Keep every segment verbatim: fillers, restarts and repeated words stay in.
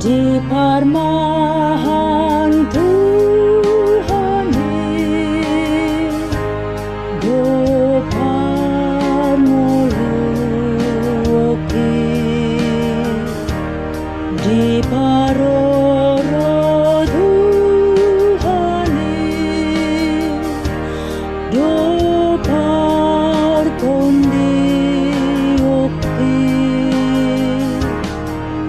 Di parmahan Tuhan i do parngoluonki, diparorot Tuhan i do partondionki.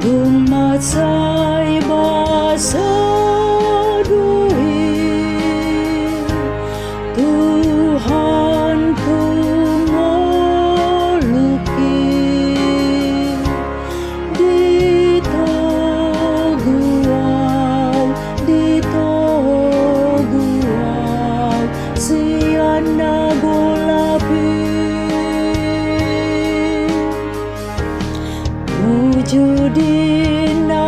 Tung mansai basa do i Tuhan tu ngolungki. Ditogu au, ditogu au sian na golap i. Uju di na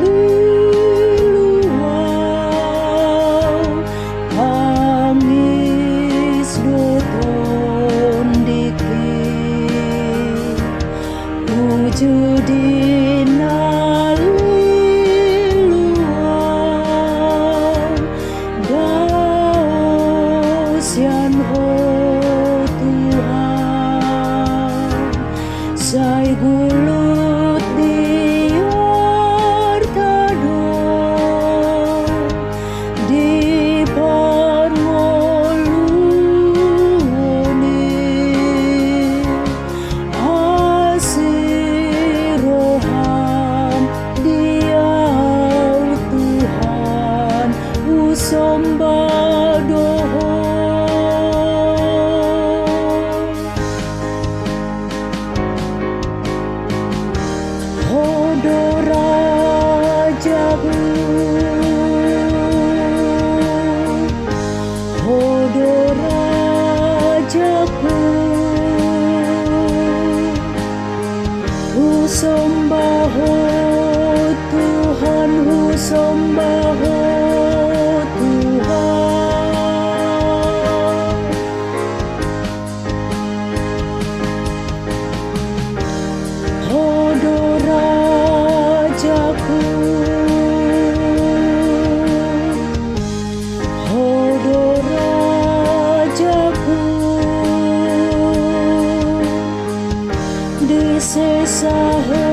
lilu au, tangis do tondingki. Uju di na lilu au, dao sian Ho Tuhan, sai gulut di arta do di parngoluon i. Asi roham di au Tuhan, husomba do Ho. Ho do rajaku, Ho do rajaku, husomba Ho Tuhan, husomba Ho Tuhan. Ho do rajaku, Ho do rajaku, disesa Ho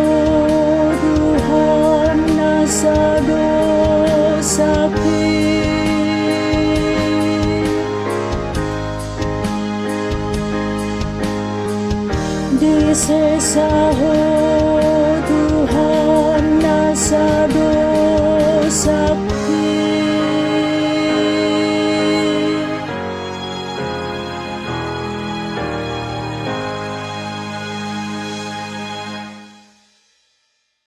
Tuhan nasa dosaki. Disesa Ho